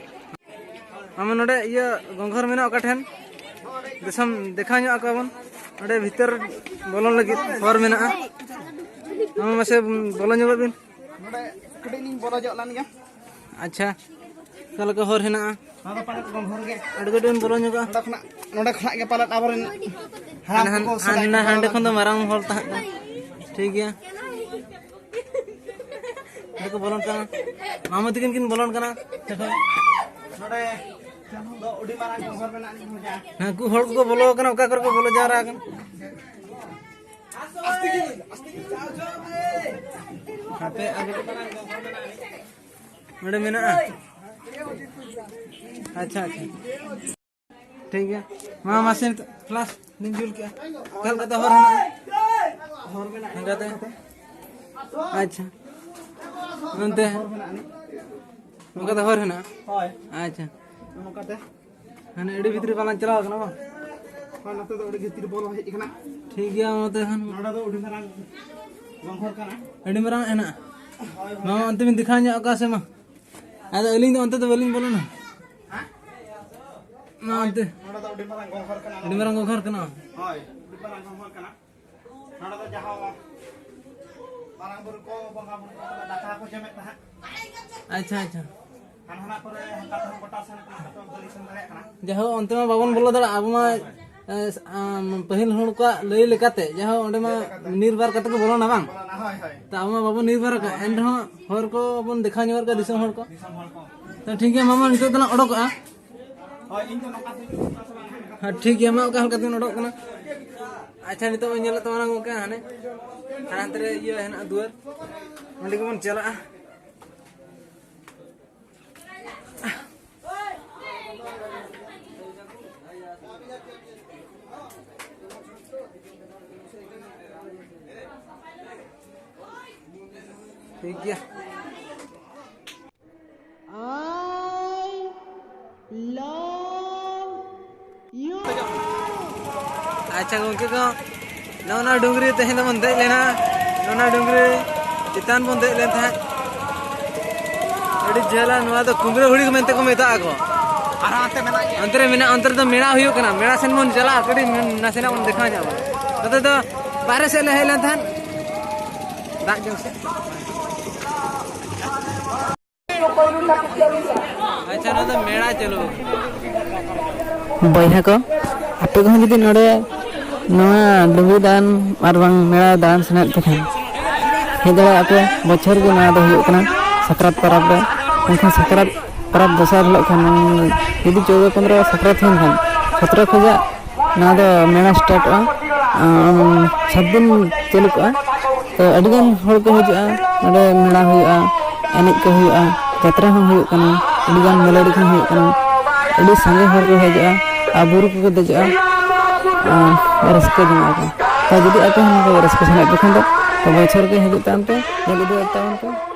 ᱟᱢ ᱱᱚᱰᱮ ᱤᱭᱟᱹ ᱜᱚᱝᱜᱷᱚᱨ ᱢᱮᱱᱟᱜ ᱚᱠᱟ ᱴᱷᱮᱱ? ᱫᱤᱥᱚᱢ ᱫᱮᱠᱷᱟᱣ ᱧᱚᱜ ᱟᱠᱚ ᱵᱚᱱ᱾ ᱚᱸᱰᱮ ᱵᱷᱤᱛᱟᱹᱨ ᱵᱚᱞᱚᱱ ᱞᱟᱹᱜᱤᱫ ᱦᱚᱨ ᱢᱮᱱᱟᱜᱼᱟ᱾ ᱟᱢ ᱢᱟᱥᱮ ᱵᱚᱞᱚ ᱧᱚᱜᱚᱜ ᱵᱤᱱ᱾ ᱱᱚᱰᱮ ᱠᱟᱹᱴᱤᱡ ᱞᱤᱧ ᱵᱚᱞᱚ ᱧᱚᱜ ᱞᱮᱱ ᱜᱮ᱾ ᱟᱪᱪᱷᱟ, ᱚᱠᱟ ᱞᱮᱠᱟ ᱦᱚᱨ ᱦᱮᱱᱟᱜᱼᱟ? ᱱᱚᱣᱟ ᱫᱚ ᱯᱟᱞᱮᱫ ᱜᱚᱝᱜᱷᱚᱨ ᱜᱮ᱾ ᱟᱹᱰᱤ ᱠᱟᱹᱴᱤᱡ ᱵᱚᱱ ᱵᱚᱞᱚ ᱧᱚᱜᱚᱜᱼᱟ᱾ ᱱᱚᱰᱮ ᱠᱷᱚᱱᱟᱜ, ᱱᱚᱰᱮ ᱠᱷᱚᱱᱟᱜ ᱜᱮ ᱯᱟᱞᱮᱫ ᱟᱵᱚᱨᱮᱱ ᱦᱟᱱ-, ᱦᱟᱱ-, ᱦᱟᱱ-, ᱦᱟᱱᱰᱮ ᱠᱷᱚᱱ ᱫᱚ ᱢᱟᱨᱟᱝ ᱦᱚᱨ ᱛᱟᱦᱮᱸ ᱠᱟᱱᱟ᱾ ᱴᱷᱤᱠ ᱜᱮᱭᱟ᱾ ᱚᱸᱰᱮ ᱠᱚ ᱵᱚᱞᱚᱱ ᱠᱟᱱᱟ᱾ ᱢᱟᱢᱟ ᱛᱟᱹᱠᱤᱱ ᱠᱤᱱ ᱵᱚᱞᱚᱱ ᱠᱟᱱᱟ᱾ ᱱᱚᱰᱮ ᱫᱚ ᱟᱹᱰᱤ ᱢᱟᱨᱟᱝ ᱜᱚᱝᱜᱷᱚᱨ ᱢᱮᱱᱟᱜ ᱟᱹᱱᱤᱡ ᱦᱚᱸ ᱡᱟ᱾ ᱦᱟᱹᱱᱠᱩ ᱦᱚᱲ ᱠᱚᱠᱚ ᱵᱚᱞᱚ ᱟᱠᱟᱱᱟ, ᱚᱠᱟ ᱠᱚᱨᱮ ᱠᱚ ᱵᱚᱞᱚ ᱡᱟᱣᱨᱟ ᱟᱠᱟᱱᱟ᱾ ᱦᱟᱯᱮ, ᱟᱨ ᱱᱚᱰᱮ ᱢᱮᱱᱟᱜᱼᱟ᱾ ᱟᱪᱪᱷᱟ, ᱟᱪᱪᱷᱟ᱾ ᱴᱷᱤᱠ ᱜᱮᱭᱟ᱾ ᱢᱟ, ᱢᱟᱥᱮ ᱱᱤᱛᱚᱜ ᱯᱷᱞᱟᱥ ᱞᱤᱧ ᱡᱩᱞ ᱠᱮᱜᱼᱟ᱾ ᱚᱠᱟ ᱞᱮᱠᱟᱛᱮ ᱦᱚᱨ ᱦᱮᱱᱟᱜᱼᱟ? ᱦᱚᱨ ᱢᱮᱱᱟᱜᱼᱟ᱾ ᱱᱚᱝᱠᱟᱛᱮ? ᱟᱪᱪᱷᱟ᱾ ᱱᱚᱱᱛᱮ? ᱦᱚᱨ ᱢᱮᱱᱟᱜᱼᱟ᱾ ᱱᱚᱝᱠᱟᱛᱮ ᱦᱚᱨ ᱦᱮᱱᱟᱜᱼᱟ? ᱦᱳᱭ᱾ ᱟᱪᱪᱷᱟ᱾ ᱱᱚᱝᱠᱟᱛᱮ? ᱦᱟᱱᱮ ᱟᱹᱰᱤ ᱵᱷᱤᱛᱨᱤ ᱵᱟᱞᱟᱝ ᱪᱟᱞᱟᱣ ᱠᱟᱱᱟ ᱵᱟᱝ? ᱦᱳᱭ, ᱱᱚᱛᱮ ᱫᱚ ᱟᱹᱰᱤ ᱵᱷᱤᱛᱨᱤ ᱵᱚᱞᱚ ᱦᱮᱡ ᱟᱠᱟᱱᱟ᱾ ᱴᱷᱤᱠ ᱜᱮᱭᱟ, ᱱᱚᱛᱮ ᱠᱷᱚᱱ᱾ ᱱᱚᱰᱮ ᱫᱚ ᱟᱹᱰᱤ ᱢᱟᱨᱟᱝ ᱜᱚᱝᱜᱷᱚᱨ ᱠᱟᱱᱟ᱾ ᱟᱹᱰᱤ ᱢᱟᱨᱟᱝ ᱦᱮᱱᱟᱜᱼᱟ᱾ ᱦᱳᱭ, ᱦᱳᱭ᱾ ᱢᱟ, ᱚᱱᱛᱮ ᱵᱤᱱ ᱫᱮᱠᱷᱟᱣ ᱧᱚᱜ ᱟᱠᱟᱫ ᱥᱮ ᱢᱟ? ᱟᱫᱚ ᱟᱹᱞᱤᱧ ᱫᱚ ᱚᱱᱛᱮ ᱫᱚ ᱵᱟᱹᱞᱤᱧ ᱵᱚᱞᱚᱱᱟ᱾ ᱦᱮᱸ? ᱢᱟ, ᱚᱱᱛᱮ᱾ ᱱᱚᱰᱮ ᱫᱚ ᱟᱹᱰᱤ ᱢᱟᱨᱟᱝ ᱜᱚᱝᱜᱷᱚᱨ ᱠᱟᱱᱟ᱾ ᱟᱹᱰᱤ ᱢᱟᱨᱟᱝ ᱜᱚᱝᱜᱷᱚᱨ ᱠᱟᱱᱟ᱾ ᱦᱳᱭ, ᱟᱹᱰᱤ ᱢᱟᱨᱟᱝ ᱜᱚᱝᱜᱷᱚᱨ ᱠᱟᱱᱟ᱾ ᱱᱚᱰᱮ ᱫᱚ ᱡᱟᱦᱟᱸ ᱢᱟᱨᱟᱝ ᱵᱩᱨᱩ ᱠᱚ, ᱵᱚᱸᱜᱟ ᱵᱩᱨᱩ ᱠᱚ ᱫᱟᱠᱟ ᱠᱚ ᱡᱚᱢᱮᱫ ᱛᱟᱦᱮᱸᱫ᱾ ᱟᱪᱪᱷᱟ, ᱟᱪᱪᱷᱟ᱾ ᱦᱟᱱᱟ ᱱᱟ ᱠᱚᱨᱮ ᱦᱟᱱᱠᱟ ᱛᱮᱦᱚᱸ ᱜᱚᱴᱟ ᱥᱮᱱ ᱠᱟᱱᱟ, ᱦᱟᱱᱠᱟ ᱛᱮᱦᱚᱸ ᱜᱟᱹᱰᱤ ᱥᱮᱱ ᱫᱟᱲᱮᱭᱟᱜ ᱠᱟᱱᱟ᱾ ᱡᱟᱭᱦᱳᱠ, ᱚᱱᱛᱮ ᱢᱟ ᱵᱟᱵᱚᱱ ᱵᱚᱞᱚ ᱫᱟᱲᱮᱭᱟᱜᱼᱟ᱾ ᱟᱵᱚ ᱢᱟ, ᱦᱳᱭ, ᱦᱳᱭ᱾ ᱮ, ᱟᱢ, ᱯᱟᱹᱦᱤᱞ ᱦᱚᱲ ᱠᱚᱣᱟᱜ ᱞᱟᱹᱭ ᱞᱮᱠᱟᱛᱮ, ᱡᱟᱭᱦᱳᱠ, ᱚᱸᱰᱮ ᱢᱟ ᱞᱟᱹᱭ ᱞᱮᱠᱟᱛᱮ᱾ ᱱᱤᱨᱵᱟᱨ ᱠᱟᱛᱮ ᱠᱚ ᱵᱚᱞᱚᱱᱟ, ᱵᱟᱝ? ᱵᱚᱞᱚᱱᱟ, ᱦᱳᱭ, ᱦᱳᱭ᱾ ᱛᱚ ᱟᱵᱚ ᱢᱟ ᱵᱟᱵᱚᱱ ᱱᱤᱨᱵᱟᱨ ᱟᱠᱟᱫᱼᱟ, ᱮᱱ ᱨᱮᱦᱚᱸ ᱦᱚᱨ ᱠᱚ ᱵᱚᱱ ᱫᱮᱠᱷᱟᱣ ᱧᱚᱜ ᱠᱟᱜ ᱫᱤᱥᱚᱢ ᱦᱚᱲ ᱠᱚ᱾ ᱫᱤᱥᱚᱢ ᱦᱚᱲ ᱠᱚ᱾ ᱛᱚ ᱴᱷᱤᱠ ᱜᱮᱭᱟ ᱢᱟᱢᱟ, ᱱᱤᱛᱚᱜ ᱫᱚᱞᱟᱝ ᱚᱰᱚᱠᱚᱜᱼᱟ᱾ ᱦᱳᱭ, ᱤᱧ ᱫᱚ ᱱᱚᱝᱠᱟ ᱛᱮᱧ ᱩᱰᱩᱠᱚᱜᱼᱟ ᱥᱮ ᱵᱟᱝ? ᱦᱮᱸ, ᱴᱷᱤᱠ ᱜᱮᱭᱟ, ᱢᱟ ᱚᱠᱟ ᱞᱮᱠᱟ ᱛᱮᱵᱚᱱ ᱚᱰᱚᱠ ᱠᱟᱱᱟ᱾ ᱟᱪᱪᱷᱟ, ᱱᱤᱛᱚᱜ ᱵᱚᱱ ᱧᱮᱞᱮᱫ ᱛᱟᱵᱚᱱᱟ ᱜᱚᱝᱠᱮ, ᱦᱟᱱᱮ ᱦᱟᱱᱟ ᱦᱟᱱᱛᱮ ᱨᱮ ᱤᱭᱟᱹ ᱦᱮᱱᱟᱜᱼᱟ ᱫᱩᱣᱟᱹᱨ, ᱚᱸᱰᱮ ᱜᱮᱵᱚᱱ ᱪᱟᱞᱟᱜᱼᱟ᱾ ᱴᱷᱤᱠ ᱜᱮᱭᱟ᱾ I love you. ᱟᱪᱪᱷᱟ ᱜᱚᱝᱠᱮ ᱠᱚ, ᱱᱚᱜᱼᱚ ᱱᱚᱣᱟ ᱰᱩᱝᱨᱤ ᱛᱮᱦᱮᱧ ᱫᱚᱵᱚᱱ ᱫᱮᱡ ᱞᱮᱱᱟ᱾ ᱱᱚᱜᱼᱚ ᱱᱚᱣᱟ ᱰᱩᱝᱨᱤ ᱪᱮᱛᱟᱱ ᱵᱚᱱ ᱫᱮᱡ ᱞᱮᱱ ᱛᱟᱦᱮᱸᱫ᱾ ᱟᱹᱰᱤ ᱡᱷᱟᱹᱞᱟ, ᱱᱚᱣᱟ ᱫᱚ ᱠᱩᱢᱵᱽᱲᱟᱹ ᱦᱩᱲᱤ ᱢᱮᱱᱛᱮ ᱠᱚ ᱢᱮᱛᱟᱜᱼᱟ ᱠᱚ᱾ ᱟᱨ ᱦᱟᱱᱛᱮ ᱢᱮᱱᱟᱜ ᱜᱮᱭᱟ᱾ ᱚᱱᱛᱮ ᱨᱮ ᱢᱮᱱᱟᱜᱼᱟ, ᱚᱱᱛᱮ ᱨᱮᱫᱚ ᱢᱮᱞᱟ ᱦᱩᱭᱩᱜ ᱠᱟᱱᱟ᱾ ᱢᱮᱞᱟ ᱥᱮᱱ ᱵᱚᱱ ᱪᱟᱞᱟᱜᱼᱟ, ᱠᱟᱹᱴᱤᱡ ᱱᱟᱥᱮᱱᱟᱜ ᱵᱚᱱ ᱫᱮᱠᱷᱟᱣ ᱧᱚᱜᱼᱟ᱾ ᱱᱚᱛᱮ ᱫᱚ ᱵᱟᱦᱨᱮ ᱥᱮᱫ ᱞᱮ ᱦᱮᱡ ᱞᱮᱱ ᱛᱟᱦᱮᱸᱫ ᱫᱟᱜ ᱡᱚᱝ ᱥᱮᱫ᱾ ᱟᱪᱪᱷᱟ, ᱱᱚᱣᱟ ᱫᱚ ᱢᱮᱞᱟ ᱪᱟᱹᱞᱩ ᱟᱠᱟᱱᱟ᱾ ᱵᱚᱭᱦᱟ ᱠᱚ, ᱟᱯᱮ ᱠᱚᱦᱚᱸ ᱡᱩᱫᱤ ᱱᱚᱰᱮ ᱱᱚᱣᱟ ᱰᱩᱝᱨᱤ ᱫᱟᱬᱟᱱ ᱟᱨ ᱵᱟᱝ ᱢᱮᱞᱟ ᱫᱟᱬᱟᱱ ᱥᱟᱱᱟᱭᱮᱫ ᱯᱮ ᱠᱷᱟᱱ, ᱦᱮᱡ ᱫᱟᱲᱮᱭᱟᱜᱼᱟ ᱯᱮ᱾ ᱵᱚᱪᱷᱚᱨ ᱜᱮ ᱱᱚᱣᱟ ᱫᱚ ᱦᱩᱭᱩᱜ ᱠᱟᱱᱟ ᱥᱟᱠᱨᱟᱛ ᱯᱚᱨᱚᱵᱽ ᱨᱮ᱾ ᱢᱮᱱᱠᱷᱟᱱ ᱥᱟᱠᱨᱟᱛ ᱯᱚᱨᱚᱵᱽ ᱫᱚᱥᱟᱨ ᱦᱤᱞᱳᱜ ᱠᱷᱟᱱ, ᱡᱩᱫᱤ ᱪᱳᱫᱽᱫᱚ ᱯᱚᱱᱫᱽᱨᱚ ᱥᱟᱠᱨᱟᱛ ᱦᱩᱭᱮᱱ ᱠᱷᱟᱱ, ᱥᱚᱛᱨᱚ ᱠᱷᱚᱱᱟᱜ ᱱᱚᱣᱟ ᱫᱚ ᱢᱮᱞᱟ ᱥᱴᱟᱨᱴᱚᱜᱼᱟ᱾ ᱟᱢ, ᱥᱟᱛ ᱫᱤᱱ ᱪᱟᱹᱞᱩ ᱠᱚᱜᱼᱟ᱾ ᱛᱚ, ᱟᱹᱰᱤᱜᱟᱱ ᱦᱚᱲ ᱠᱚ ᱦᱤᱡᱩᱜᱼᱟ, ᱱᱚᱰᱮ ᱢᱮᱞᱟ ᱦᱩᱭᱩᱜᱼᱟ, ᱮᱱᱮᱡ ᱠᱚ ᱦᱩᱭᱩᱜᱼᱟ, ᱡᱟᱛᱨᱟ ᱦᱚᱸ ᱦᱩᱭᱩᱜ ᱠᱟᱱᱟ, ᱟᱹᱰᱤᱜᱟᱱ ᱢᱮᱞᱳᱰᱤ ᱠᱚᱦᱚᱸ ᱦᱩᱭᱩᱜ ᱠᱟᱱᱟ, ᱟᱹᱰᱤ ᱥᱟᱸᱜᱮ ᱦᱚᱲ ᱠᱚ ᱦᱤᱡᱩᱜᱼᱟ ᱟᱨ ᱵᱩᱨᱩ ᱠᱚᱠᱚ ᱫᱮᱡᱚᱜᱼᱟ ᱟᱨ ᱨᱟᱹᱥᱠᱟᱹ ᱡᱚᱝᱚᱜᱼᱟ ᱠᱚ᱾ ᱛᱚ, ᱡᱩᱫᱤ ᱟᱯᱮ ᱦᱚᱸ ᱱᱚᱝᱠᱟ ᱨᱟᱹᱥᱠᱟᱹ ᱥᱟᱱᱟᱭᱮᱫ ᱯᱮ ᱠᱷᱟᱱ ᱫᱚ, ᱛᱚ, ᱵᱚᱪᱷᱚᱨ ᱜᱮ ᱦᱤᱡᱩᱜ ᱛᱟᱵᱚᱱ ᱯᱮ, ᱧᱮᱞ ᱤᱫᱤ ᱛᱟᱵᱚᱱ ᱯᱮ᱾